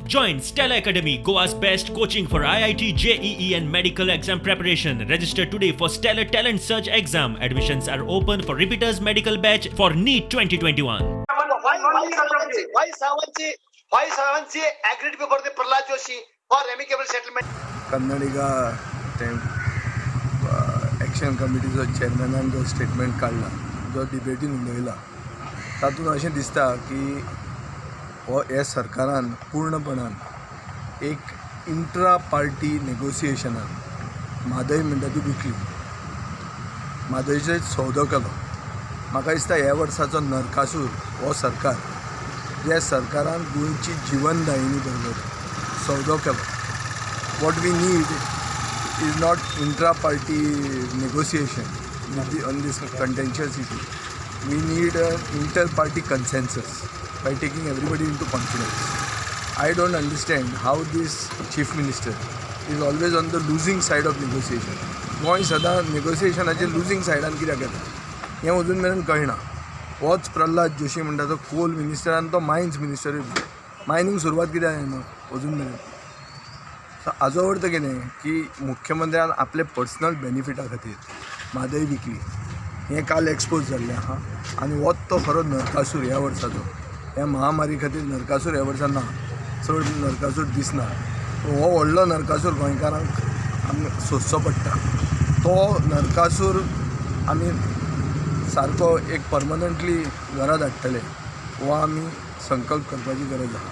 Join Stella Academy, Goa's best coaching for IIT, JEE, and medical exam preparation. Register today for Stellar Talent Search exam. Admissions are open for repeaters medical batch for NEET 2021. Why Savanchi, why Savanchi agreed before the Prahlad Joshi for amicable settlement? Kannadiga ते action कमिटीचो चेअरमॅनान जो statement काडला, जो डिबेटीन उलयला, तातूंत अशें दिसता की हो हे सरकारान पूर्णपणान एक इंट्रा पार्टी नेगोसिएशनान म्हादय म्हणटा ती विकली, म्हादयचेर सौदो केलो. म्हाका दिसता ह्या वर्साचो नरकासूर हो सरकार, ज्या सरकारान गोंयची जिवनदायिनी बरोबर सौदो केलो. What we need is not intra-party negotiation on this contentious issue. We need an inter-party consensus by taking everybody into confidence. I don't understand how this chief minister is always on the losing side of negotiation. Goa सदां नेगोसिएशनाचे losing सायडान कित्याक येता हें अजून मेरेन कळना. होच प्रल्हाद जोशी म्हणटा तो कोल मिनिस्टर आनी तो मायन्स मिनिस्टरूय बी. मायनींग सुरवात कित्याक जायना अजून मेरेन? सो हाजो अर्थ कितें की मुख्यमंत्र्यान आपले पर्सनल बेनिफिटा खातीर म्हादय विकली, हें काल एक्सपोज जाल्लें आहा. आनी होच तो खरो नरकासूर ह्या वर्साचो. ह्या महामारी खातीर नरकासूर ह्या वर्सा ना, चड नरकासूर दिसना. हो व्हडलो नरकासूर गोंयकारांक आमी सोंसचो पडटा. तो नरकासूर आमी सारको एक परमनंटली घरा धाडटले हो आमी संकल्प करपाची गरज आहा.